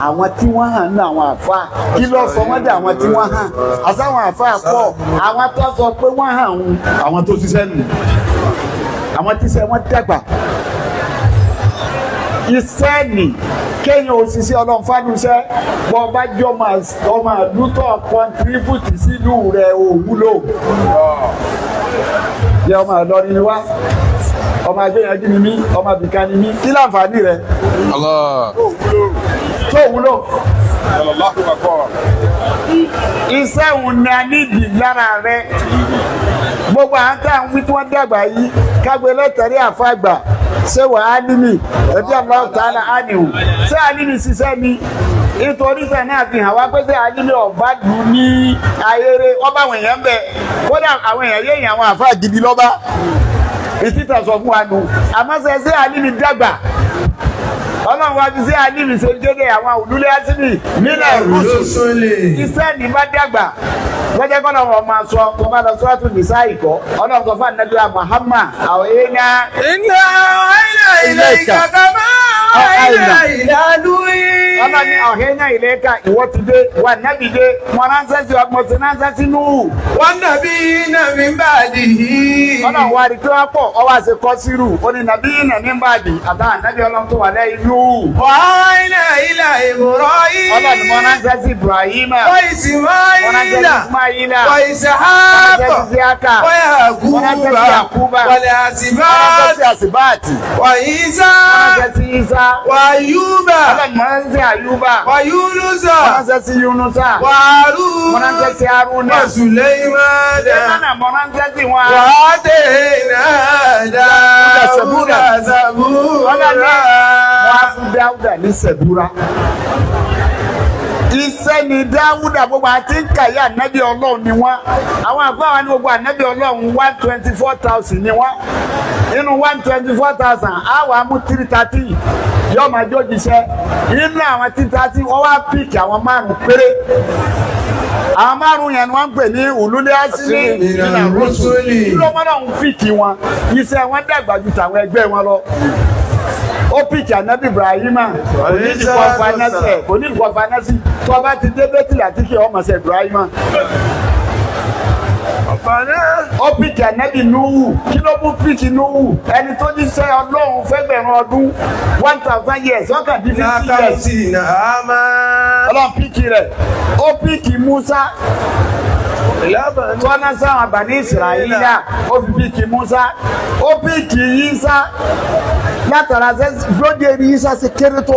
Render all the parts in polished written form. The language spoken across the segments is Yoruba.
Àwọn tí wọ́n hàn ní àwọn àfa, kí ló sọ wọ́n dé? Àwọn tí wọ́n hàn àtàwọn àfa pọ̀. Àwọn tó sọ pé wọ́n hàn ń, àwọn tó ṣiṣẹ́ nù, àwọn tíṣẹ́ wọn dàgbà. Iṣẹ́ nì kéèyàn òṣìṣẹ́ Ọlọ́run fánúṣẹ́ bọ́ bá jọ ọmọ àdútọ̀ contribute sílùú rẹ̀, ò wúlò. Yẹ ọmọ Ìlọrin ni wá, ọmọ agbẹ́yànjú ni mí, ọmọ àbíká ni mí, kí láǹfààní rẹ̀? Allah. Tó wúlò. Allahu Akbar. Iṣẹ́ òun ni a nídìí lára rẹ̀. Gbogbo àwọn tá à ń wí tí wọ́n dàgbà yìí, kágbé lẹ́tẹ̀rí àfàgbà ṣé wà á límì ẹbí Allahu ta'ala ánìwò. Ṣé àlímì ṣiṣẹ́ ni? Nítorí sẹ́ náà fi hàn wá pé ṣé àlímì ọ̀bá lù ní ayére ọba àwọn èèyàn ń bẹ. Kódà àwọn èèyàn yéèyàn, àwọn àfáà gidi lọ́ba ìtìtà sọ fún wa nù. Àmọ́ ṣe ṣé àlímì dàgbà, Ọlọ́run wá fi ṣé àlímì ṣe dédé àwọn òlúlé ásímì nílẹ̀ rúṣù. Iṣẹ́ ní bá dàgbà lọ́jọ́ kọ́nà wọn máa sọ wọn bá lọ sọ́ọ́tù nìsá ìkọ́. Ọlọ́run sọ fún Ànábì Muhammad àwọn èèyàn. إنا أوحينا إليك كما أوحينا إلى نوح. Ọlọ́run ní ọ̀hẹ́ náà ìlẹ́ka ìwọ ti dé wà nábì dé, wọn ránṣẹ́ sí ọmọ sí ránṣẹ́ sí Núhù. والنبيين من بعده. Ọlọ́run wá rí pé wọ́n pọ̀, ọwọ́ àṣẹ kọ́ sírù, ó ní nàbí yìí ní bàdì àtàwọn ànábì Ọlọ́run tó wà lẹ́yìn Núhù. وأوحينا إلى إبراهيم. Ọlọ́run mọ ránṣẹ́ sí Ibrahim, mọ ránṣẹ́ sí وإسماعيل Ismaila, mọ وإسحاق ránṣẹ́ sí Isiaka, ويعقوب mọ ránṣẹ́ sí Yakuba, mọ ránṣẹ́ والأسباط sí Asibaati, وعيسى mọ ránṣẹ́ sí Isa. وأيوب Ọlọ́run mọ ránṣẹ́ sí Ayuba, ويونس mọ ránṣẹ́ sí Yunusa, وهارون mọ ránṣẹ́ sí Haruna. وسليمان. Sẹ́mánà mọ ránṣẹ́ sí wọn. وآتينا داود Ọlọ́run wọ́n á زبورا. fún Dáúdà ní Sẹ̀búrà. Iṣẹ́ ni Dáúdà. Gbogbo àti ń kàyé ànábì Ọlọ́run ni wọ́n. Àwọn àfáwọn ní gbogbo ànábì Ọlọ́run, 124,000 ni wọ́n. Nínú 124,000, á wà á mú 313, yóò máa jó jíṣẹ́. Nínú àwọn 313, wọ́n wá pick àwọn márùn péré. Àwọn márùn yẹn ni wọ́n ń pè ní ulul azmi Mina rusuli. Kí ló mọ́nà ń pick wọn? Iṣẹ́ wọn dàgbà ju tàwọn ẹgbẹ́ wọn lọ. Ó pick anabi Ibrahima, kò ní ìdíkọ̀ finance ẹ̀, kò ní ìdíkọ̀ finance. Tó o bá ti dé bẹ́tìlì àti kí ọmọ ṣe Ibrahima. Ó pick anabi Nuhu. Kí ló mú pick Nuhu? Ẹni tó ní sẹ́ Ọlọ́run fẹ́gbẹ̀rún ọdún, 1,000 years, wọ́n kàn dín 50 years. خمسين عاما. Ọlọ́run pick rẹ̀. Ó pick Musa tọ́nà sáwọn àbàní Ìsìráyílà, ó fi pick Musa. Ó pick Yísà látara lóde eré Yísà ṣe kéré tó,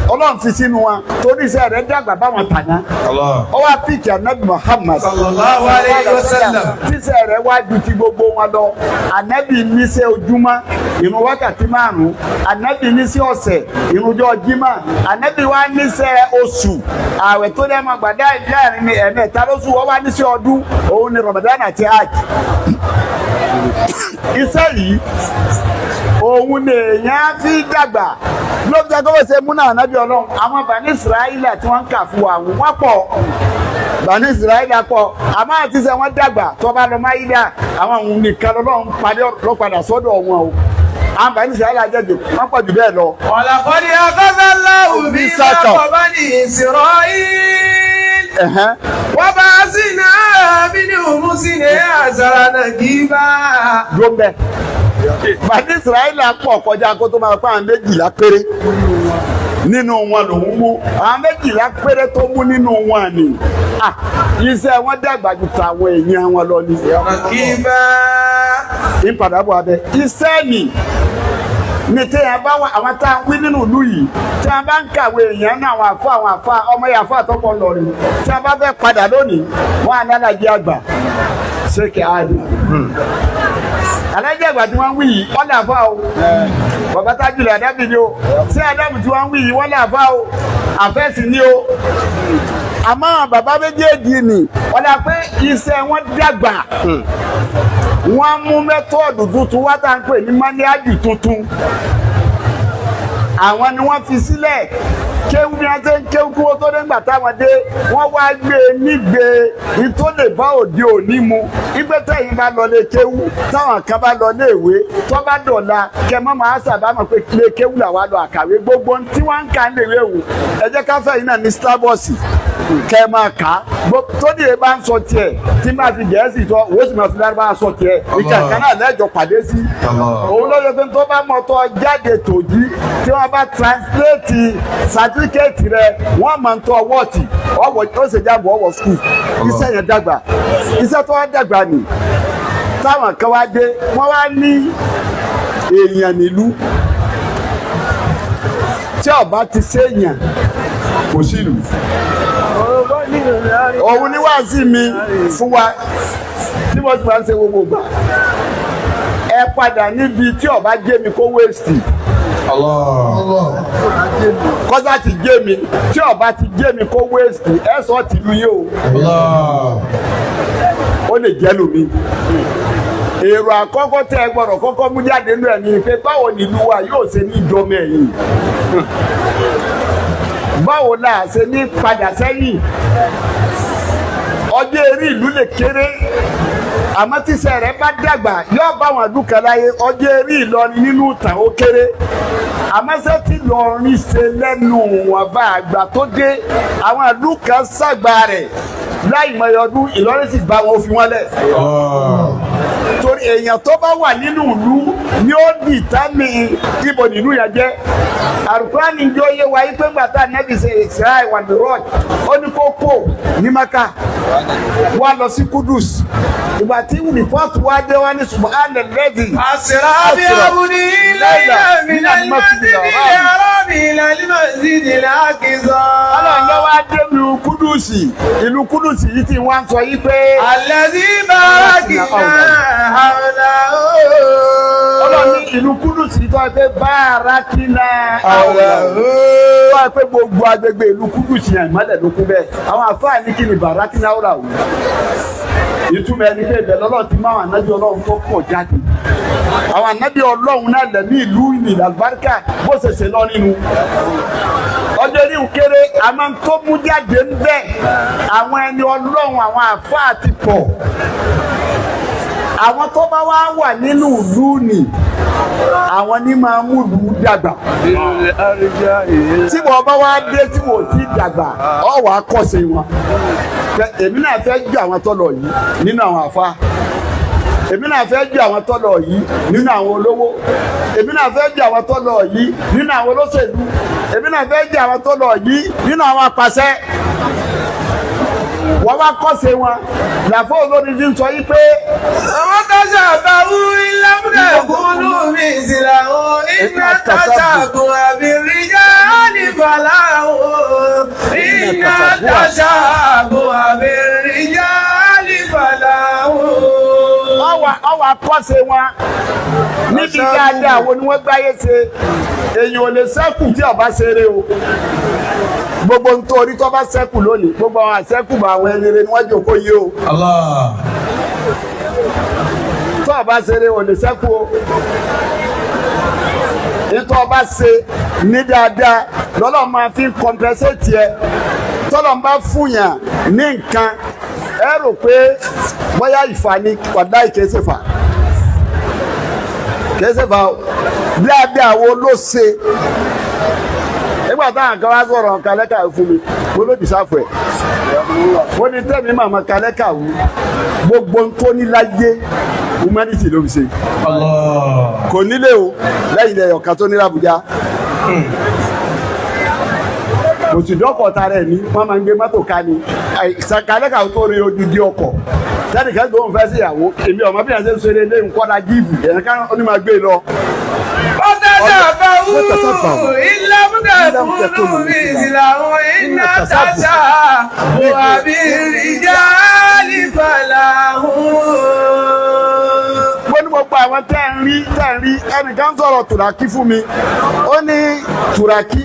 Ọlọ́run fi sínú wa torí iṣẹ́ rẹ̀ dàgbà báwọn tàná. Allah. Ó wá pick anabi Muhammad Sallallahu alayhi wa sallam. Tíṣẹ́ rẹ̀ wá ju ti gbogbo wọn lọ. Anabi níṣẹ́ ojúmọ́, ìrun wákàtí 5. Anabi níṣẹ́ ọ̀sẹ̀, ìrunjọ́ jímà. Anabi wá níṣẹ́ oṣù, ààwẹ̀ tó dẹ́ máa gbàdá láàrin ní ẹ̀mẹ́ta lóṣù. Wọ́n wá níṣẹ́ ọdún, òun ni Ramadan àti Hajj. Iṣẹ́ yìí òun ni èèyàn fi dàgbà ló fi jẹ́ kó ṣe múnà ànábì Ọlọ́run. Àwọn Bani Israẹli tí wọ́n ń kà fún wa, wọ́n pọ̀. Bani Israẹli pọ̀, àmọ́ àti sẹ́ wọ́n dàgbà. Tó bá lọ máyídà, àwọn òun nìkan lọ́lọ́run padà lọ́padà sọ́dọ̀ wọn o. Àwọn Bani Israẹli àjẹjò wọ́n pọ̀ jù bẹ́ẹ̀ lọ. ولقد أخذ الله ميثاق بني إسرائيل وبعثنا منهم 12 نقيبا. Dúró bẹ́ẹ̀. Bani Israẹli pọ̀ kọjá kó tó máa pa àwọn 12 péré nínú wọn lòún mú. Àwọn 12 péré tó mú nínú wọn ni, ah, iṣẹ́ wọn dàgbà ju tàwọn èèyàn wọn lọ ni. نقيبا. Ìpadàbọ̀ abẹ iṣẹ́ ni ní téèyàn bá wà. Àwọn tá à ń wí nínú ìlú yìí, tí a bá ń kàwé èèyàn náà, àwọn àfa, àwọn àfa ọmọ yẹn, àfa àtọ́pọ̀ lọ́rin, tí a bá fẹ́ padà lónìí, wọ́n á nálàjì àgbà ṣéèkì àdì. Alájẹ àgbà tí wọ́n ń wí yìí, wọ́n lè àfa o. Bàbá tájùlẹ̀ àdábì ni o. Ṣé àdábì tí wọ́n ń wí yìí, wọ́n lè àfa o, àfẹ́sì ni o. Àmọ́ àwọn bàbá méjèèjì ni wọ́n lè pé iṣẹ́ wọn dàgbà. Wọ́n mú method tuntun wá tá à ń pè ní manhaj tuntun. Àwọn ni wọ́n fi sílẹ̀ kéwú bí wọ́n ṣe ń kéwú kí wọ́n tó dé. Ńgbà táwọn dé, wọ́n wá gbé e nígbè tó lè bá òde òní mu. Ìgbé tẹ̀yìn bá lọ lé kéwú, táwọn kan bá lọ lé ìwé, tó bá dọ̀la kẹ mọ́ máa sábà mọ̀ pé lé kéwú làwa lọ àkàwé. Gbogbo tí wọ́n ń kà ń lè wéwu, ẹ jẹ́ ká fẹ́ yín náà ní Starbucks kẹ máa kà á. Tó ní e bá ń sọ tiẹ̀ tí máa fi Gẹ̀ẹ́sì tọ́, òun sì máa fi Lárúbáwá sọ tiẹ̀, ìkàkà náà lẹ́jọ́ pàdé sí. Òun lọ́jọ́ pé tó bá mọ̀ tó jáde tòjí, tí wọ́n bá translate certificate rẹ, wọ́n máa ń tọ́ wọ́ọ̀tì ọwọ́ ó sì jábọ̀ ọwọ́ school. Iṣẹ́ yẹn dàgbà, iṣẹ́ tó wá dàgbà nì. Táwọn kan wá dé, wọ́n wá ní èèyàn nílùú, tí ọba ti séèyàn kò sílùú. Òun ni wáàsí mi fún wa tí mo ti máa ń ṣe gbogbo gbà. Ẹ padà níbi tí ọba jẹ́ mi kó waste. Allah. Kọ́sá ti jẹ́ mi, tí ọba ti jẹ́ mi kó waste, ẹ sọ tìlú yìí o. Allah. Ó lè jẹ́ lómi. Èrò àkọ́kọ́ tẹ́ ẹ gbọ́dọ̀ kọ́kọ́ mú jáde nínú ẹ̀ ní pé báwo nílùú wa yóò ṣe ní ìjọmọ ẹ̀yìn, báwo la ṣe ní padà sẹ́yìn. Ọjọ́ eré ìlú lè kéré, àmọ́ tíṣẹ́ rẹ̀ bá dàgbà, yóò bá wọn àdúkà láyé. Ọjọ́ eré Ìlọrin nínú ìtàn ó kéré, àmọ́ ṣé tí Ìlọrin ṣe lẹ́nu wọn bá àgbà tó dé, àwọn àdúkà ṣàgbà rẹ̀ láì mọye ọdún, Ìlọrin sì bá wọn fi wọn lẹ̀. Allah. Torí èèyàn tó bá wà nínú ìlú ni ó dìtámì ibo nínú yẹn jẹ́. Àlùkùránì jọ yé wa yí pé gbàtà nẹ́bí ṣe Isra wal Miraj, ó ní kó kó ní Maka wá lọ sí Kudus. Ìgbà tí report wá dé, wá ní سبحان الذي أسرى بعبده ليلا من المسجد الحرام إلى المسجد الأقصى. Ọlọ́run ló wá dé ìlú Kudusi. Ìlú Kudusi yìí tí wọ́n ń sọ yí pé الذي باركنا حوله. Ọlọ́run ní ìlú Kudusi yìí tó wá pé باركنا حوله, wá pé gbogbo agbègbè ìlú Kudusi yẹn, ìmọ̀lẹ̀ ló kú bẹ́ẹ̀. Àwọn àfáà ní kí ni باركنا حوله? Ìtumọ̀ ẹni pé ibẹ̀ lọ́lọ́run ti máa ànábì Ọlọ́run tó pọ̀ jáde. Àwọn ànábì Ọlọ́run náà lẹ̀mí ìlú ìlú àlùbáríkà bó ṣe ṣe lọ nínú. Ọjọ́ orí kéré, àmọ́ tó mú jáde ń bẹ̀, àwọn ẹni Ọlọ́run, àwọn àfáà ti pọ̀. Àwọn tó bá wá wà nínú ìlú nì, àwọn ní máa mú ìlú dàgbà. Tí wọ́n bá wá dé tí wọ́n ti dàgbà, ọ wàá kọ́sẹ̀ wọn. Èmi náà fẹ́ ju àwọn tó lọ yìí nínú àwọn àfa, èmi náà fẹ́ ju àwọn tó lọ yìí nínú àwọn olówó, èmi náà fẹ́ ju àwọn tó lọ yìí nínú àwọn olóṣèlú, èmi náà fẹ́ ju àwọn tó lọ yìí nínú àwọn apàṣẹ. Wọ́n wá kọ́sẹ̀ wọn làfọ́ olórin ti ń sọ yìí pé وتشابهوا إن لم تكونوا مثله إن التشابه بالرجال فلاح، إن التشابه بالرجال فلاح. Ọwọ́ akọ́ṣe wọn níbi dáadáa wo ni wọ́n gbáyé ṣe. Èèyàn ò lè ṣẹ́kù tí ọba ṣeré o. Gbogbo nítorí tó bá ṣẹ́kù lónìí, gbogbo àwọn àṣẹ́kù bá àwọn ẹni rẹ ni wọ́n jòkó yìí o. Allah. Tó ọba ṣeré, ò lè ṣẹ́kù o. Nítorí ọba ṣe ní dáadáa lọ́lọ́ máa fi compensate ẹ. Tọ́lọ́ bá fúnyàn ní nǹkan, ẹ rò pé bóyá ìfà ni. Wàdá ìkéṣèfà kéṣèfà o. Dáadáa wo ló ṣe? Nígbà táwọn kan wá sọ̀rọ̀ kálẹ́kà fún mi, mo ló dìsáfù ẹ̀. Mo ní tẹ́mi màmá kálẹ́kà wù, gbogbo ń tó ní láyé, humanity ló fi ṣe. Allah. Kò nílé o, lẹ́yìn ilẹ̀ ọ̀kan tó ní l'Àbújá. Kò sì dọ́kọ̀ tara ẹ̀ ní wọ́n máa ń gbé mọ́tò ká ni. Kálẹ́kà tó rí ojú di ọkọ̀ sẹ́nìkan tó ń fẹ́ sí ìyàwó. Èmi ọ̀mọ́ bí wọ́n ṣe ń ṣeré lé nǹkan jíìpù ẹ̀yìn ká ó ní máa gbé lọ. وتشابهوا إن لم تكونوا مثله إن التشابه بالرجال فلاح. Mo ní gbogbo àwọn tẹ́ ń rí, ẹnìkan sọ̀rọ̀ tùràkì fún mi. Ó ní tùràkì,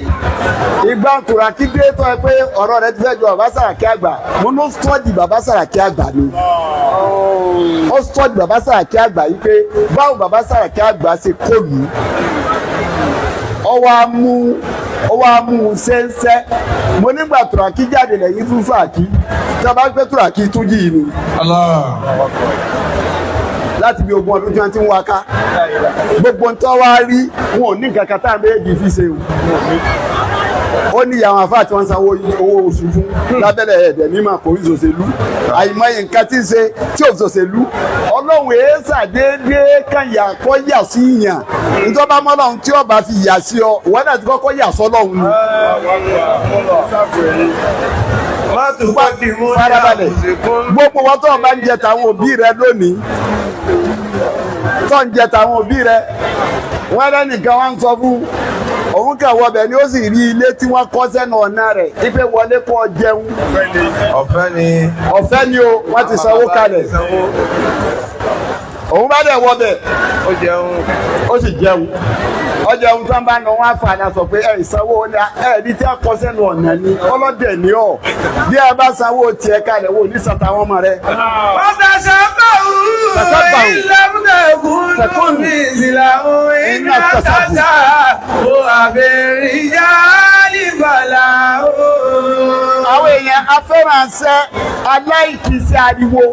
ìgbà tùràkì dé tó ẹ pé ọ̀rọ̀ rẹ ti fẹ́ ju bàbá Sàràkí àgbà. Mo ní ó sọ́ọ̀dì bàbá Sàràkí àgbà ni. Ó sọ́ọ̀dì bàbá Sàràkí àgbà yìí pé báwo bàbá Sàràkí àgbà ṣe kólu. Ọwọ́ amú sẹ́ńsẹ́. Mo nígbà tùràkì jáde lẹ́yìn fún fàákì tí a bá gbé tùràkì tún yìí ni Allah. láti bí 20 ọdún tí wọ́n ti ń wá ká gbogbo ntọ́ wá rí, wọn ò ní nǹkan kan tá à ń méjì fi ṣe o. Ó ní àwọn àfáà tí wọ́n ń sanwó owó oṣù fún lábẹ́lẹ̀ ẹ̀ẹ́dẹ̀ mímọ́ kò rí ṣòṣèlú. Àìmọye nǹkan tí ń ṣe tí ò ṣòṣèlú. Ọlọ́run èésà déédéé kan yà kọ́ yà sí yàn nítorí bá mọ́lọ́run tí ọba fi yà sí ọ, ìwọ náà ti kọ́kọ́ yà sọ́lọ́run ni. Má tún kọ́ di mú ní Farabalẹ̀. àbùsùnkún. Gbogbo wọn tó bá ń jẹ tàwọn òbí rẹ lónìí, tó ń jẹ tàwọn òbí rẹ, wọn lẹ́nìkan wá ń sọ fún òun kàn wọbẹ̀ ni, ó sì rí ilé tí wọ́n kọ́ sẹ́nu ọ̀nà rẹ̀ ipe wọlé kọ́ jẹun. Ọ̀fẹ́ ni. Ọ̀fẹ́ ni o, wọ́n ti sanwó kalẹ̀. Òun bá dẹ̀ wọbẹ̀. Ó jẹun. Ó sì jẹun, ó jẹun tán, bá nà wọn àfààní sọ pé ẹ ìsanwó ní ẹ ní tí a kọ sẹ́nu ọ̀nà ni. Ọlọ́dẹ̀ ni ọ, bí a bá sanwó tiẹ̀ kalẹ̀, wò ní sàtàwọn ọmọ rẹ. Wọ́n Tasabbahu. ìlàmùdẹ̀kùn Takun. ní ìsìlámù Inna iná tasabbu. tata ó àbẹ̀rẹ̀ yálìbàlà ó. Àwọn èèyàn afẹ́ránṣẹ́ aláìkíṣẹ́ ariwo,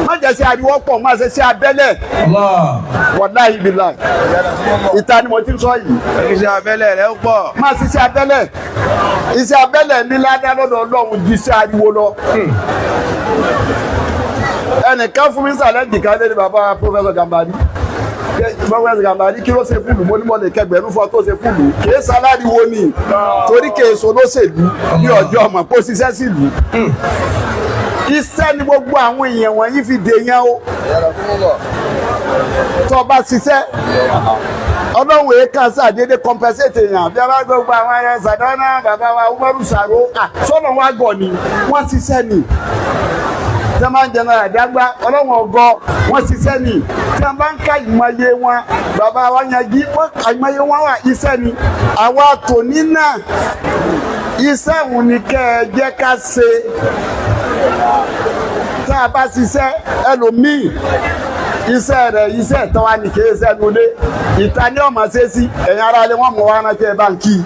má jẹ́ sí ariwo pọ̀, má ṣe sí abẹ́lẹ̀. Allah. Wàláhì bíláì, ìta ni mo ti ń sọ yìí. Iṣẹ́ abẹ́lẹ̀ rẹ̀ pọ̀. Má ṣe sí abẹ́lẹ̀. Iṣẹ́ abẹ́lẹ̀ ní ládá lọ́dọ̀ Ọlọ́run ju iṣẹ́ ariwo lọ. Ẹnìkan fún mi sàlẹ̀ nìkan lé ní bàbá Professor Gambari. Professor Gambari, kí ló ṣe fúlù? Mo ní mo lè kẹgbẹ̀rún fún ọ tó ṣe fúlù. Kìí sáláriwo ni, torí kìí so lóṣèlú ní ọjọ́ ọmọ kó ṣiṣẹ́ sílùú. Iṣẹ́ ni gbogbo àwọn èèyàn wọ̀nyí fi dè yẹn o. Tó bá ṣiṣẹ́, Ọlọ́run èé kan ṣàdédé compensate èèyàn. Bí a bá gbogbo àwọn ẹyẹ sàdánà, bàbá wa Umaru Sàrò sọ́nà wa gọ̀ ni, wọ́n ṣiṣẹ́ ni. Tí a máa ń jẹun àdágbá, Ọlọ́run ọgọ́, wọ́n ṣiṣẹ́ ni. Tí a bá ń ká ìmọ̀ye wọn, bàbá wa yanjú wọ́n, àìmọye wọn wà, iṣẹ́ ni. Àwa tòní náà, iṣẹ́ òun ni kẹ́ ẹ jẹ́ ká ṣe. Tá a bá ṣiṣẹ́, ẹlòmíì iṣẹ́ rẹ̀ iṣẹ́ ìtàn wa ní kìí ṣẹ́nu lé, ìta ní ọmọ ṣe sí. Ẹ̀yin ara lé wọ́n mọ̀ wá rántí ẹ bá ń kí i.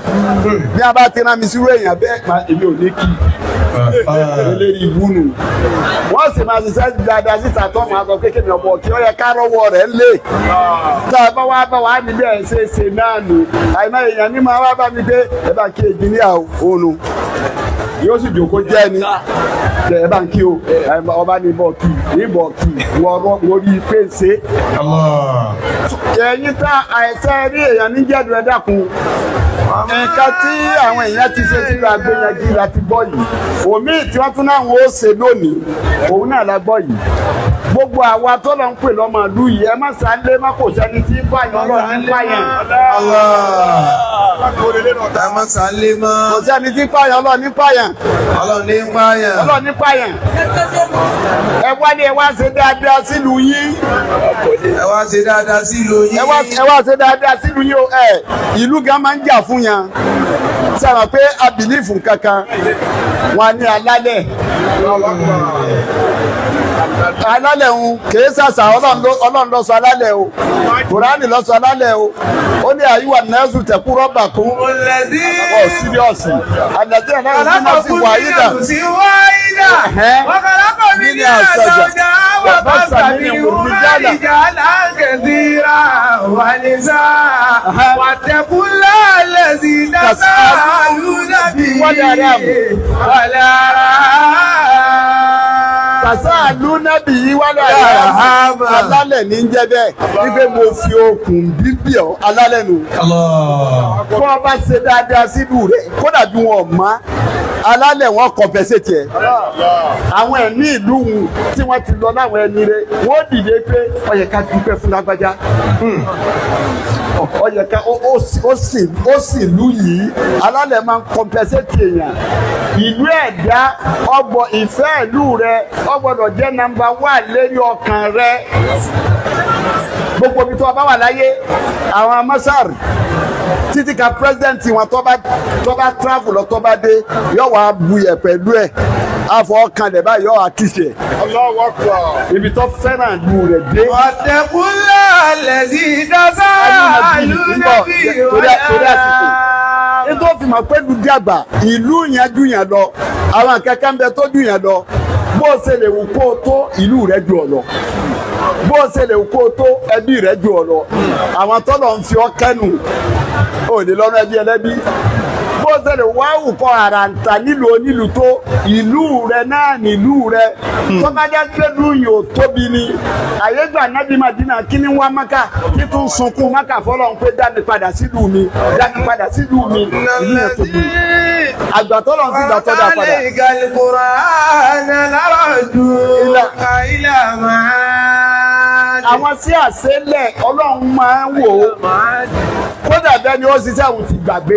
Bí a bá ti rán mi sírú èèyàn bẹ́ẹ̀, ma èmi ò ní kí i, eléyìí ibú nù. Wọ́n sì máa ṣiṣẹ́ dáadáa síta tó máa sọ kékeré ọmọ kí ó yẹ ká rọ́wọ́ rẹ̀ lé. Tá a bá wá bá wá níbí ẹ̀ ṣe ṣe náà nù. Àìmọ̀ èèyàn ní máa wá bá mi pé ẹ bá kí engineer òun nù, yóò sì jòkó jẹ́ ni tẹ ẹ bá ń kí o. Ọba ní bọ̀ kí ní bọ̀ kí wọ́n wọ́n rí pé ṣe. Allah. Ẹ̀yin tá àìsàn rí èèyàn ní jẹ́dùn, ẹ dákun, nǹkan tí àwọn èèyàn ti ṣe sílùú agbẹ́yẹjú la ti gbọ́ yìí. Òmíì tí wọ́n tún náà wọ́n ó ṣe lónìí, òun náà la gbọ́ yìí. Gbogbo àwa tó lọ ń pè lọ́mọ ìlú yìí, ẹ má sálé má, kò sẹ́ni tí ń pààyàn, Ọlọ́run ń pààyàn. Allah. Ẹ má sálé mọ́. Kò sẹ́ni tí ń pààyàn, Ọlọ́run ń pààyàn. Ọlọ́run ní pààyàn. Ọlọ́run ń pààyàn. Ẹ wá ní ẹ wá ṣe dáadáa sílùú yín. Ẹ wá ṣe dáadáa sílùú yín. Ẹ wá ṣe dáadáa sílùú yín o. Ẹ ìlú gan máa ń jà fún yàn sábà pé a believe kankan wọn ní alálẹ̀. Alálẹ̀ ń kìí sàṣà. Ọlọ́run ló sọ alálẹ̀ o, Kùránì ló sọ alálẹ̀ o. Ó ní àyíwá nẹ́ẹ̀sù tẹ̀kú rọ́bà kún Olẹ́dí. ọ̀ serious àdàtí ẹ̀ náà ní sí wàhídà. Sí wáyídà. Ẹ̀hẹ́n. وخلق منها زوجها وبث منهما رجالا كثيرا ونساء واتقوا الله الذي تساءلون به والأرحام. Tàṣà nábì yìí wálé. Aláràhámà. Alálẹ̀ ní jẹ́ bẹ́ẹ̀ wípé mo fi okùn bíbí ọ alálẹ̀ nù. Allah. Kó o bá ṣe dáadáa sílùú rẹ̀, kódà bí wọn ò mọ̀, alálẹ̀ wọn compensate ẹ̀. Àwọn ẹ̀mí ìlú wọn tí wọ́n ti lọ láwọn ẹni rẹ̀, wọ́n dìde pé ó yẹ ká dúpẹ́ fún lágbájá, ó yẹ ká ó sì ìlú yìí. Alálẹ̀ máa ń compensate èèyàn. Ìlú ẹ̀dá ọgbọ̀ ìfẹ́ ìlú rẹ ó gbọ́dọ̀ jẹ́ number one lérí ọkàn rẹ. Gbogbo ibi tó o bá wà láyé, àwọn amasar títí ka president wọn tó bá travel lọ, tó bá dé, yóò wá buyẹ̀ pẹ̀lú ẹ̀, àfọwọ́kanlẹ̀ báyìí, yóò wá kìsì ẹ̀. Allahu Akbar. Ibi tó fẹ́ràn ìlú rẹ̀ dé. واتقوا الله الذي تساءلون به. Torí àsìkò, nítorí fi mọ̀ pé ìlú dàgbà, ìlú yẹn jù yẹn lọ, àwọn kankan bẹ tó jù yẹn lọ. Bó o ṣe lè wù kó o tó, ìlú rẹ jù ọ lọ. Bó o ṣe lè wù kó o tó, ẹbí rẹ jù ọ lọ. Àwọn tọ́lọ̀ ń fi ọ kẹ́nu ò lè lọ́nà ẹbí ẹlẹ́bí. Bó o ṣe lè wá wù kọ́ ara ń ta nílùú onílùú tó, ìlú rẹ náà nílùú rẹ. Tọ́bajá pẹ̀lú yìí ò tóbi ni àyégbà nábì Madina kí ni wá Maka kí tún sunkún Maka fọlọ́n pé dá mi padà sílùú mi, dá mi padà sílùú mi. Ìlú yẹn tóbi, àgbàtọ́lọ̀ ń fi gbàtọ́ dá padà. عليك القرآن لردوك إلى معاد. Àwọn sí àṣẹlẹ̀ Ọlọ́run máa ń wò ó, kódà bẹ́ẹ̀ ni ó ṣiṣẹ́ òun ti gbàgbé.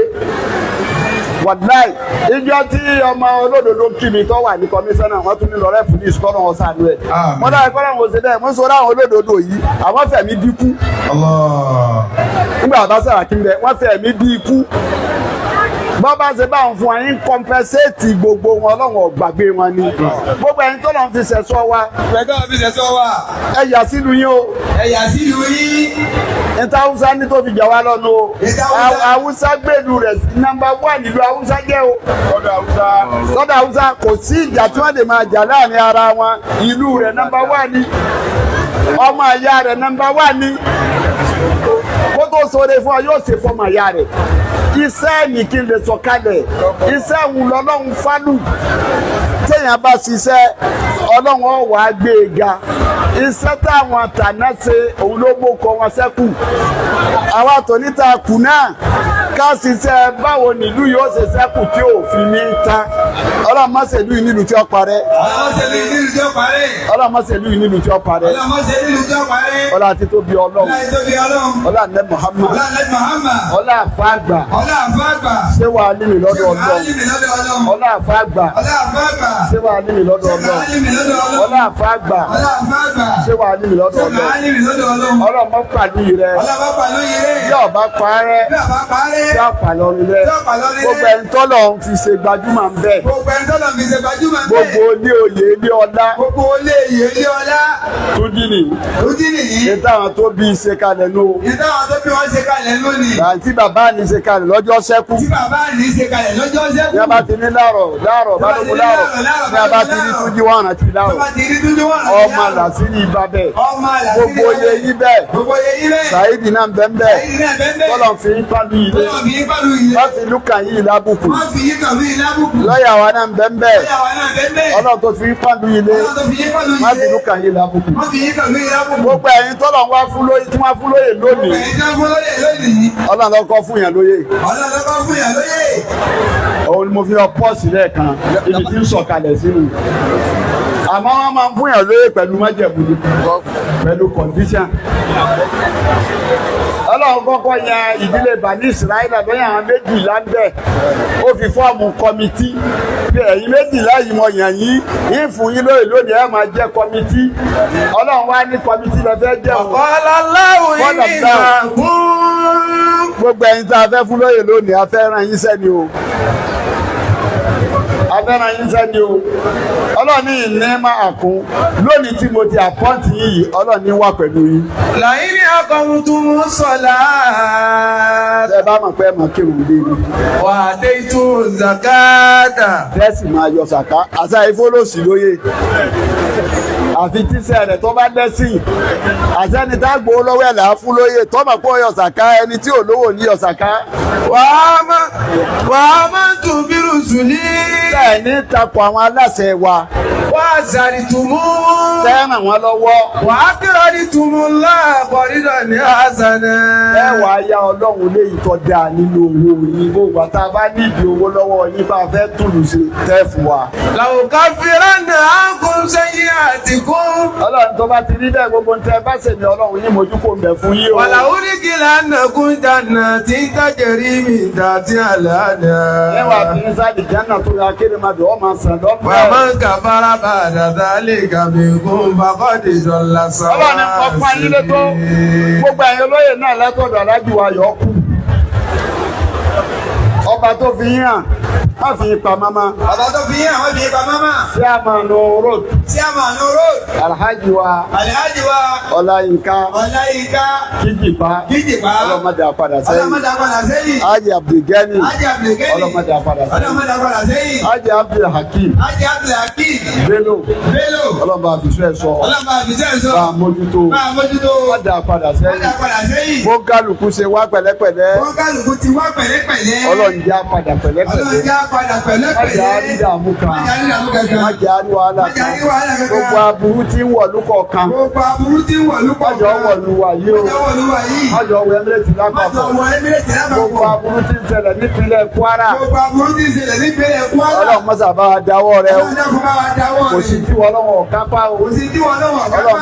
Wàláì, ìjọ tí ọmọ olódodo kí mi tó wà ní kọmíṣánná, wọn tún ní lọrẹ police kọ́ lọ́wọ́ sànú ẹ̀. Àmín. Wọ́n dára kọ́ lọ́wọ́ ṣe bẹ́ẹ̀. Wọ́n sọ láwọn olódodo yìí, àwọn fẹ̀mí dínkù. Allah. Nígbà bá Sàràkí ń bẹ, wọ́n fẹ̀mí dínkù. Bọ́ bá ṣe báwọn fún wa yín compensate gbogbo wọn, Ọlọ́run ò gbàgbé wọn ni. Gbogbo ẹni tó lọ́n fi ṣẹ̀ṣọ́ wa, Pẹ̀lú fi ṣẹ̀ṣọ́ wa. ẹ yà sílùú yín o. Ẹ̀yà sílùú yín. Níta Haúsá ní tó fi jà wá lọ́nu o. Níta Haúsá. Haúsá gbèlú rẹ̀ number one nílùú Haúsá jẹ́ o. Lọ́dọ̀ Haúsá. Sọ́dọ̀ Haúsá, kò sí ìjà tí wọ́n lè máa jà láàrin ara wọn. Ìlú rẹ̀ number one ni, ọmọ ìyá rẹ̀ number one ni. Kó tó sọ̀rọ̀ fún ọ, yóò ṣe fọmọ ìyá rẹ̀. Iṣẹ́ ní kí n lè sọ kalẹ̀, iṣẹ́ òun lọ́lọ́run fálù. Téèyàn bá ṣiṣẹ́, Ọlọ́run ó wàá gbé e ga. Iṣẹ́ táwọn tàná ṣe, òun ló mú kọ wọn sẹ́kù. Àwa tòníta kù náà, ká ṣiṣẹ́ báwo nílùú yóò ṣe ṣẹ́kù tí òfin ní tán. Ọlọ́run má ṣe ìlú yìí nílùú tí ó parẹ́. Ọlọ́run ṣe nílùú tí ó parẹ́. Ọlọ́run má ṣe ìlú yìí nílùú tí ó parẹ́. Ọlọ́run ṣe nílùú tí ó parẹ́. Ọlá àti tóbi Ọlọ́run. Ọlá ìtóbi Ọlọ́run. Ọlá ní Muhammad. Ọlá ní Muhammad. Ọlá àfáàgbà. Ọlá àfáàgbà. Ṣé wàá nílùú lọ́dọ̀ Ọlọ́run? Ṣé lọ́dọ̀ Ọlọ́run? Ọlá àfáàgbà. Ọlá àfáàgbà. Ṣé wàá nílùú lọ́dọ̀ Ṣé Ọlọ́run? nílùú lọ́dọ̀ Ọlọ́run? Ọlá àfáàgbà. Ọlá àfáàgbà. Ṣé wàá nílùú lọ́dọ̀ Ṣé Ọlọ́run? nílùú lọ́dọ̀ Ọlọ́run? Ọlọ́run mọ́ pàlú yìí rẹ. Ọlọ́run bá pàlú yìí rẹ̀. Bí ọba parẹ́, Bí ọba parẹ́. yóò pàlọ́rin rẹ. Yóò pàlọ́rin rẹ. Gbogbo ẹni tọ́lọ̀ ń fi ṣe gbajúmọ̀ ń bẹ̀. Gbogbo ẹni tọ́lọ̀ fi ṣe gbajúmọ̀ ń bẹ̀. Gbogbo ilé oyè, ilé ọlá. Gbogbo olé ìyè ilé ọlá. Tó dì ní. Ojú nìyí. Ní táwọn tó bí ṣe kalẹ̀ nù. Ní táwọn tó bí wọ́n ṣe kalẹ̀ lónìí. Àǹtí bàbá ní ṣe kalẹ̀ lọ́jọ́ sẹ́kù. Tí bàbá ní ṣe kalẹ̀ lọ́jọ́ sẹ́kù. Ní a bá ti ní láàrọ̀ láàrọ̀ balógun láàrọ̀, ní a bá ti ní túnjí wọn àti Tó láàrọ̀. bá ti rí dúdú wọn. Ọmọ làásìrì ibà bẹ́ẹ̀. Ọmọ làásìrì. Gbogbo oyè yí bẹ́ẹ̀. Gbogbo oyè yí bẹ́ẹ̀. Sàídì náà bẹ́ẹ̀ bẹ́ẹ̀. Sàídì náà bẹ́ẹ̀ bẹ́ẹ̀. Tọ́lọ̀ fi ń pàlú ilé. Tọ́lọ̀ fi ń pàlú ilé. Wọ́n fi lúkà yìí lábùkù. Wọ́n fi yí kàn fi lábùkù. Lọ́yà wa náà bẹ́ẹ̀ bẹ́ẹ̀. Lọ́yà wa náà bẹ́ẹ̀ bẹ́ẹ̀. Ọlọ́run tó fi ń pàlú ilé. Ọlọ́run tó fi yí pàlú ilé. Wọ́n fi lúkà yìí lábùkù. Wọ́n fi yí kàn fi lábùkù. Gbogbo ẹ̀yin tọ́lọ̀ ń wá fún lóyè tí wọ́n fún lóyè lónìí. Ẹ̀yin tó fún lóyè lónìí. Ọlọ́run ló kọ́ fún yàn lóyè. Ọlọ́run ló kọ́ fún yàn lóyè. Òun ni mo fi lọ pọ́ọ̀sì lẹ́ẹ̀kan ibi tí ń sọ̀kalẹ̀ sínú. Àmọ́ wọ́n máa ń fún yàn lóyè pẹ̀lú májẹ̀mú ni, pẹ̀lú condition. Ọlọ́run kọ́kọ́ yan ìdílé Bani Israẹla lóyè àwọn 12 ń bẹ̀. Ó fi form committee bí ẹ̀yin 12 yìí mọ̀ yàn yín yín fún yín lóyè lónìí, ẹ̀ máa jẹ́ committee. Ọlọ́run wá ní committee lọ fẹ́ jẹ́ òun. قال الله Qala إني Allah. معكم. Gbogbo ẹ̀yin tá a fẹ́ fún lóyè lónìí, a fẹ́ rán yín sẹ́ni o, a fẹ́ rán yín sẹ́ni o. Ọlọ́ọ̀ni ìní máa kún lónìí tí mo ti appoint yín yìí, Ọlọ́ọ̀ni wà pẹ̀lú yín. لئن أقمتم الصلاة Ẹ bá mọ̀ pé ẹ mọ̀ kírun déédéé, وآتيتم الزكاة tẹ́sì máa yọ sàká. Àṣà ìfọlọ́sì lóye àfi tíṣẹ́ rẹ̀ tó bá dẹ́sìn àṣẹ́ni tá gbowó lọ́wọ́ ẹ̀ là á fún lóye tọ́mọ̀ pé ó yọ sàká. Ẹni tí ò lówó ní yọ sàká. وآمنتم برسلي Bẹ́ẹ̀ ní takò àwọn aláṣẹ wa, وعزرتموهم tẹ́ ràn wọ́n lọ́wọ́, وأقرضتم الله قرضا حسنا. Ẹ wàá yá Ọlọ́run léyìí tó dáa nínú owó yín. Gbogbo àtà bá nídìí owó lọ́wọ́ yín, bá a fẹ́ tùlù ṣe, tẹ́ fún wa. لأكفرن عنكم سيئاتكم Ọlọ́run tó bá ti rí bẹ́ẹ̀, gbogbo ntẹ́ bá ṣèmi Ọlọ́run yín, mojú kò ń bẹ̀ fún yín o. ولأدخلنكم جنات تجري من تحتها Ẹ wàá fi الأنهار ní sáàdì jẹ́nà tó yà kéde máa dùn ọ́ máa sàn lọ́pẹ́. ومن كفر بعد ذلك منكم فقد ضل سواء Ọlọ́run ní kọ́ fún ayé létó. السبيل. Gbogbo ẹ̀yin olóyè náà látọ̀dọ̀ Aláàjì wa yọ̀ kù. Ọba tó fi yín hàn, má fi yín pa máma. Bàbá tó fi yín àwọn fi pa máma. Chairman road, Chairman road. Alhaji wa Alhaji wa Ọláyínká Ọláyínká Kíjìpá. Kíjìpá. Ọlọ́mọdé àpadà sẹ́yìn. Ọlọ́mọdé àpadà sẹ́yìn. Haji Abdulgani. Haji Abdulgani. Ọlọ́mọdé àpadà sẹ́yìn. Ọlọ́mọdé àpadà sẹ́yìn. Haji Abdulhakeem Haji Abdulhakeem Bello. Bello. Ọlọ́mọdé àfisú ẹ̀ sọ. Ọlọ́mọdé àfisẹ́ sọ. Bá a mójútó. Bá a mójútó. Ọlọ́mọdé àpadà Ọlọ́mọdé sẹ́yìn. àpadà sẹ́yìn. Bó kálukú ṣe wá pẹ̀lẹ́pẹ̀lẹ́. Wọ́n kálukú ti wá pẹ̀lẹ́pẹ̀lẹ́. Ọlọ́run jẹ́ àpadà Ọlọ́run pẹ̀lẹ́pẹ̀lẹ́. jẹ́ àpadà Má jẹ́ pẹ̀lẹ́pẹ̀lẹ́. àrídàmú kan. Má jẹ́ àrídàmú kankan. Má jẹ́ àrí wàhálà Má jẹ́ àrí wàhálà kan. kankan. Gbogbo aburú tí ń wọ̀lú kọ̀ọ̀kan. Gbogbo aburú tí ń wọ̀lú Má kọ̀ọ̀kan. jẹ́ wọ̀lú wa yìí o. Má jẹ́ wọ̀lú wa yìí. Má jẹ́ wọ Emirate Má jẹ́ lápapọ̀. wọ Emirate lápapọ̀. Gbogbo aburú tí ń ṣẹlẹ̀ nípínlẹ̀ Kwara. Gbogbo aburú tí ń ṣẹlẹ̀ nípínlẹ̀ Kwara. Ọlọ́run mọ́sà bá wa dáwọ́ rẹ o. Ọlọ́run dákun bá wa dáwọ́ Kò rẹ̀. sí tí wọ́n lọ́wọ́ kápá o. Kò sí tí wọ́n lọ́wọ́ kápá. Ọlọ́run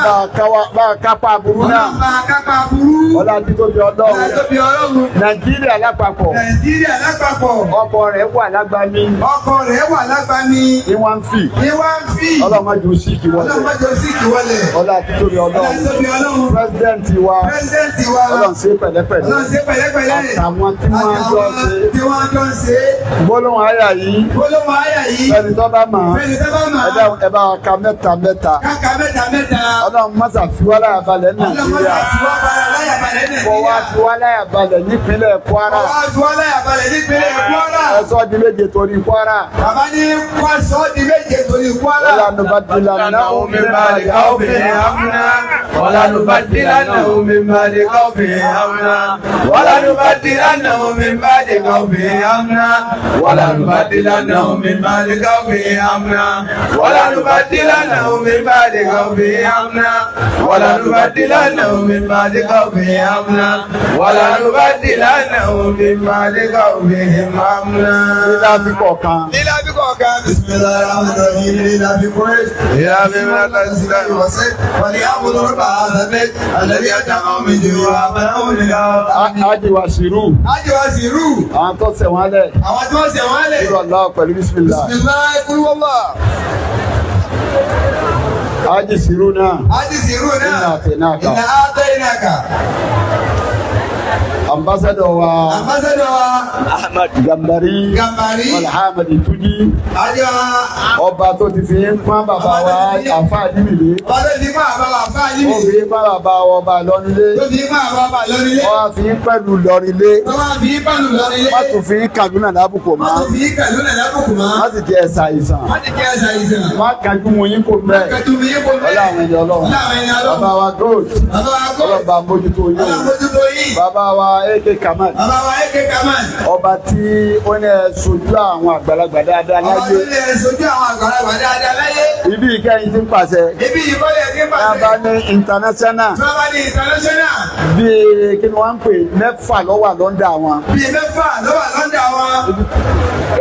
bá a kápá aburú náà. Ọlọ́run bá a kápá aburú. Ọlá títóbi Ọlá Ọlọ́run. tóbi Ọlọ́run. Nàìjíríà lápapọ̀. Nàìjíríà lápapọ̀. Ọkọ̀ rẹ̀ wà lágbàmí. Ọkọ̀ rẹ̀ wà lágbàmí. Ní wọ́n ń fì. Ní wá ń fì. Ọlọ́run má jẹ́ ó síkì wọlé. Ọlọ́run má jẹ́ ó síkì wọlé. Ọlá títóbi Ọlá Ọlọ́run. tóbi Ọlọ́run. Pírẹ́sidẹ́ǹtì wa. Pírẹ́sidẹ́ǹtì wa. Ọlọ́run ṣe pẹ̀lẹ́pẹ̀lẹ́. Ọlọ́run ṣe pẹ̀lẹ́pẹ̀lẹ́. Àtàwọn tí wọ́n jọ Àtàwọn ṣe. tí wọ́n jọ ń ṣe. Gbólóhùn àyà yìí. Gbólóhùn àyà yìí. Ẹni tó bá mọ̀ ọ́. Fẹ́ni tó bá mọ̀ Ẹ ọ́. dá- Ẹ bá wa ka mẹ́ta mẹ́ta. Káka mẹ́ta mẹ́ta. Ọlọ́run mọ́sà fi wá láyà balẹ̀ ní Ọlọ́run Nàìjíríà. má fi wá balẹ̀ láyà balẹ̀ ní Kọ́ wá Nàìjíríà. fi wá láyà balẹ̀ nípínlẹ̀ Kwara. Kọ́ wá fi wá láyà balẹ̀ nípínlẹ̀ Kwara. Ẹ sọ́ di méje torí Kwara. Bàbá ní wá sọ ọ́ di méje torí Kwara. Ọlọ́run من بعد خوفهم أمنا ولنبدلنهم من بعد خوفهم أمنا ولنبدلنهم من بعد خوفهم أمنا ولنبدلنهم من بعد خوفهم أمنا ولنبدلنهم من بعد خوفهم أمنا ولنبدلنهم من بعد خوفهم أمنا ولنبدلنهم من بعد خوفهم أمنا. Lílá fi kọ̀ọ̀kan. Lílá bí kọ̀ọ̀kan. Bismillahirrahmanirrahim. Lílá bí Quraysh. يا بما تسلم وليعبدوا رب هذا البيت الذي أطعمهم من جوع وآمنهم من خوف. Ájì wa Ṣìrù. Ájì wa Ṣìrù. Àwọn tó ṣẹ̀ wọ́n lẹ̀. Àwọn tí wọ́n ṣẹ̀ wọ́n lẹ̀. Irú Allah pẹ̀lú bísímìlá. Bismillah kul huwallah. Ájì Ṣìrù náà. Ájì Ṣìrù náà. Inna a'tainaka. Inna a'tainaka. Ambassadọ̀ wa Ambassador wa Gambari. Gambari. Alhamadi Tuji. Ájì wa. Ọba tó ti fi ń pọ́n bàbá wa àfa níbìlì. Ọba tó ti pọ́n àbá wa àfa Ó níbìlì. fi ń pọ́n bàbá wa ọba lọ́nilé. Tó fi ń pọ́n àbá wa lọ́nilé. Ó wá fi ń pẹ̀lú lọ́rinlé. Tó wá fi ń pẹ̀lú lọ́rinlé. Má tún fi ń Kaduna lábùkù Má mọ́. tún fi ń Kaduna lábùkù mọ́. Má sì jẹ́ ẹ̀sà ìsàn. Má ti jẹ́ ẹ̀sà ìsàn. Má kájú mu yín kò mẹ́. Kájú mu yín kò mẹ́. Ọlá àwọn ẹni Ọlọ́run. Ọlá àwọn ẹni Ọlọ́run. Bàbá wa Gold. Bàbá wa Gold. Ọlọ́ba mójútó yín. Ọlọ́run mójútó yín. Bàbá wa AK Kamal. Bàbá wa AK Kamal. Ọba tí ó ní ẹ sojú àwọn àgbàlagbà dáadáa Ọba láyé. tó ní ẹ sojú àwọn àgbàlagbà dáadáa láyé. Ibi ìkẹyìn ti ń pàṣẹ. Ibi ìkọ́lẹ̀ ti ń pàṣẹ. Bàbá ní international. Tí wọ́n bá ní international. Bíi kí ni wọ́n ń pè mẹ́fà ló wà lọ́ndà wọn. Bíi mẹ́fà ló wà lọ́ndà wọn.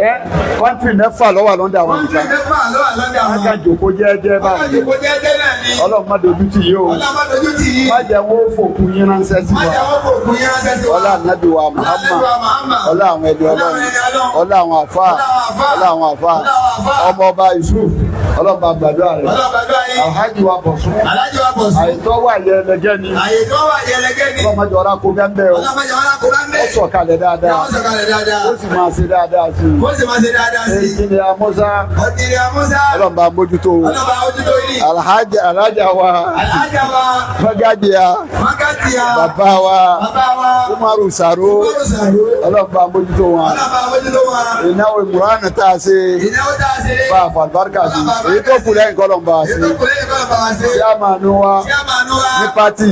Ẹ kọ́ńtì mẹ́fà ló wà lọ́ndà wọn Kọ́ńtì nìkan. mẹ́fà ló wà lọ́ndà wọn. Wọ́n kà jòkó jẹ́ẹ́jẹ́ Wọ́n kà báyìí. jòkó jẹ́ẹ́jẹ́ náà ni. Ọlọ́run má dojú tì yín o. Ọlọ́run má dojú tì yín. Má jẹ́ wọ́n fòkun yín ránṣẹ́ sí Má wa. jẹ́ wọ́n fòkun yín ránṣẹ́ sí wa. Ọlá ànábì wa Ọlá ànábì wa Muhammad. Muhammad. Ọlá àwọn ẹni Ọlá Ọlọ́run. àwọn ẹni Ọlọ́run. Ọlá àwọn àfáà. Ọlá àwọn àfáà. Ọlá àwọn àfáà. Ọlá àwọn àfáà. Ọmọ ọba Yusuf. Ọlọ́run bá gbàdúrà rẹ̀. Ọlọ́run gbàdúrà yín. Alhaji wa Bọ̀sún. Alhaji wa Bọ̀sún. Àìtọ́ wà yẹ ẹlẹgẹ́ ni. Àyè tó wà yẹ ẹlẹgẹ́ ni. Ọlọ́run má jẹ́ ọ̀rá kó bẹ́ẹ̀ o. Ọlọ́run má jẹ́ ọ̀rá kó bá ń bẹ́ẹ̀. Ó sọ̀kalẹ̀ dáadáa. Ó sọ̀kalẹ̀ dáadáa. Ó sì máa ṣe dáadáa sí i. Ó sì máa ṣe dáadáa sí i. Èyí ni Amọ́sá. Ọ̀dìrì Amọ́sá. Ọlọ́run bá mójútó o. Ọlọ́run bá mójútó yìí. Alhaji Alhaja wa. Alhaja wa. Fagajiya. Fagajiya. Bàbá wa. Bàbá wa. Umaru Saro. Umaru Saro. Ọlọ́run bá mójútó wọn. Ọlọ́run bá mójútó wọn. Ìnáwó ìmúránù tá a ṣe. Ìnáwó tá a ṣe. Bá a fà àlùbáríkà sí. Èyí tó kù lẹ́yìn kọ́ lọ́n bá a ṣe. Èyí tó kù lẹ́yìn kọ́ lọ́n bá a ṣe. Ṣíàmánú wa. Ṣíàmánú wa. Ní pátì.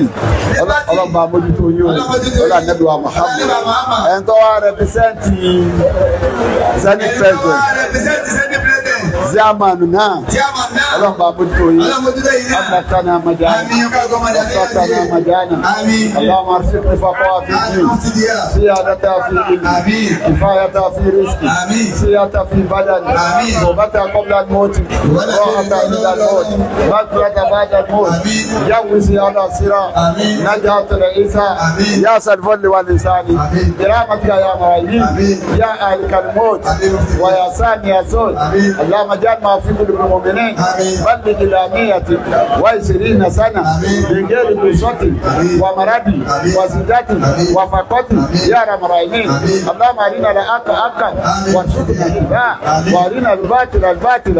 Ní pátì. Ọlọ́run bá mójútó yín o. Ọlọ́run mójútó yín. Ọlọ́run Ànábì wa Muhammad. Ọlọ́run Ànábì wa Muhammad. Ẹni tó wá rẹpísẹ́ǹtì Senate Ẹni tó wá President. rẹpísẹ́ǹtì Senate President. Ṣíàmánú náà. Ṣíàmánú náà. Ọlọ́run bá mójútó yín. Ọlọ́run mójútó yín náà. أبلغتنا مجانا Àmín. وسطنا مجانا آمين. اللهم ارزقني فقوة في الدين آمين. سيادة في علمي آمين. كفاية في رزقي آمين. سيادة في بدني آمين. توبة قبل الموت راحة عند الموت مغفرة بعد الموت آمين. جوز على الصراط آمين. نجاة العيسى آمين. يا سلف واللسان آمين. برحمتك يا مرحبين آمين. يا أهل الموت آمين. ويا سامي الصوت آمين. اللهم اجعل اجعل ما في قلوب المؤمنين بلغ الى 120 سنة من غير قصة ومرض وزيادة وفقة يا ارحم الراحمين. اللهم ارنا الحق حقا وارزقنا اتباعه وارنا الباطل الباطل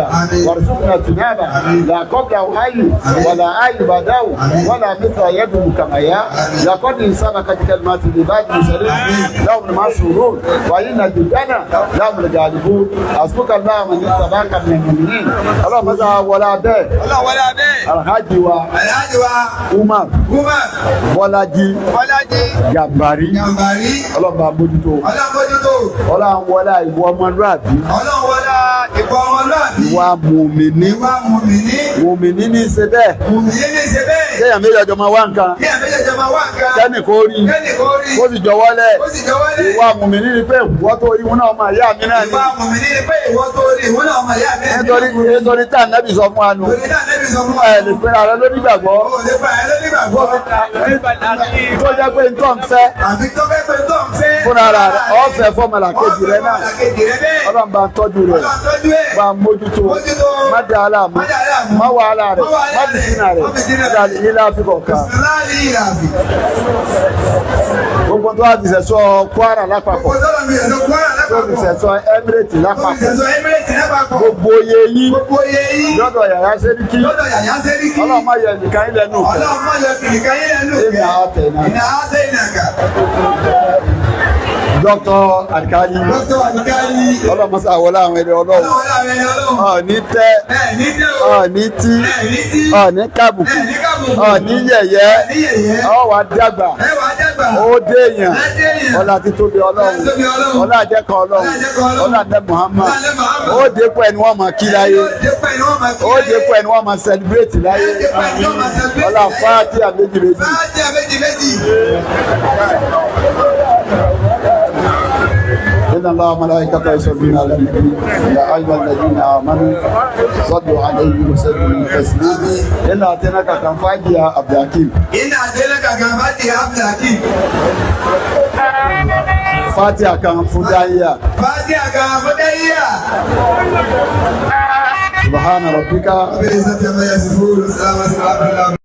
وارزقنا اجتنابه. لا قبله حي ولا حي بعده ولا مثل يده كما يا لقد سبقت كلمات العباد المرسلين لهم المنصورون وإن جندنا لهم الغالبون. حسبك الله من اتبعك من المؤمنين. اللهم صل ولا bẹ́ẹ̀. Ọlọ́run wọlé abẹ́. Alhaji wa Alhaji wa Umar Umar Bọ́lájí Bọ́lájí Gàmbàrí, Gàmbàrí. Ọlọ́run bá mójútó. Ọlọ́run mójútó. Ọlọ́run wọlé ìwọ ọmọlúàbí, Ọlọ́run wọlé ìwọ ọmọlúàbí. ìwà mùmìnì. Ìwà mùmìnì. Mùmìnì ní í ṣe bẹ́ẹ̀. Mùmìnì ní í ṣe bẹ́ẹ̀. Kéèyàn méjì ọjọ́ máa wá nǹkan, Kí àmì ìjọba máa wá nǹkan. kẹ́nì kó rí, Kẹ́nì kó rí. kó sì jọwọ́lẹ̀. Ó sì jọwọ́lẹ̀. Ìwà mùmìnì ni pé ìwọ tó rí wọn náà ọmọ ìyá mi náà ni. Ìwà mùmìnì ni pé ìwọ tó rí ìwọ náà ọmọ ìyá mi náà ni. Nítorí tá ànábì sọ fún wa nù. Torí náà Ànábì sọ fún wa. Ẹ lè pera rẹ lónígbàgbọ́. O lè pa ẹ lónígbàgbọ́. Tó jẹ́ pé ntọ́ ń fẹ́ Àbí tó fẹ́ pé tó ń fẹ́. fúnra rẹ̀, ọ̀fẹ́ fọmọlà kejì rẹ náà. Ọ̀fẹ́ fọmọlà kejì rẹ bẹ́ẹ̀. Ọlọ́run bá ń tọ́jú rẹ̀, Ọlọ́run tọ́jú ẹ̀. bá ń mójútó, Mójútó. má dá aláàmú, Má dá aláàmú. má wàhálà rẹ̀, Má wàhálà má rẹ̀. bìtínà rẹ̀, Má bìtínà rẹ̀. ilé àfikọ̀ kan. Láàrin ìràbì. Gbogbo tó wà fi sẹ̀sọ́ Kwara lápapọ̀, Gbogbo tọ́lọ̀ mi ẹ̀sọ́ Kwara tó fi lápapọ̀. sẹ̀sọ́ Emirate Tó fi lápapọ̀, sẹ̀sọ́ Emirate lápapọ̀. gbogbo oyè yín Gbogbo oyè yín. lọ́dọ̀ yàrá sẹ́ríkì. Lọ́dọ̀ Yàyà Sẹ́ríkì. Ọlọ́run má yẹ nìkan ilẹ̀ nù kẹ́. Ọlọ́run má yọ kìnìkan yín lẹ́nu Èmi kẹ́. àtẹ̀ náà. Ìnà àtẹ̀ ìnàkà. Dr. Alikali, Dr. Alikali. Ọlọ́run mọ́sá wọlé àwọn ẹni Ọlọ́run. Ọlọ́run wọlé àwọn ẹni Ọlọ́run. Ọ̀ní tẹ́, Ẹ̀ ní tẹ́ o. ọ̀ní tí, Ẹ̀ ní tí. ọ̀ní kábùkù, Ẹ̀ ní kábùkù. ọ̀ní yẹ̀yẹ́, Ẹ̀ ní yẹ̀yẹ́. ọ̀ wá dàgbà, Ẹ wàá dàgbà. ó déèyàn, Ẹ déèyàn. ọlá títóbi Ọlọ́run, Ọlá títóbi Ọlọ́run. ọlá àjẹkọ Ọlọ́run, Ọlá àjẹkọ Ọlọ́run. ọlá àdẹ Muhammad, Ọlá àdẹ Muhammad. ó dépò ẹni wọ́n máa kí láyé, Ó dépò ẹni wọ́n máa kí ó láyé. dépò ẹni wọ́n máa sẹlẹbírètì láyé, Ó dépò ẹni wọ́n máa celebrate ọlá láyé. Fátíà méjì méjì. Fátíà méjì méjì. إن الله وملائكته يصلون على النبي يا أيها الذين آمنوا صلوا عليه وسلموا تسليما. إن أعطيناك كان فاجئ عبد الحكيم. Iná àdélẹ́kà kan Fátíà Abdulhakeem. Fátíà kan fún dáyà. Fátíà kan fún dáyà. سبحان ربك Rabbil izzati amma yasifun, salamun ala al-mursalin.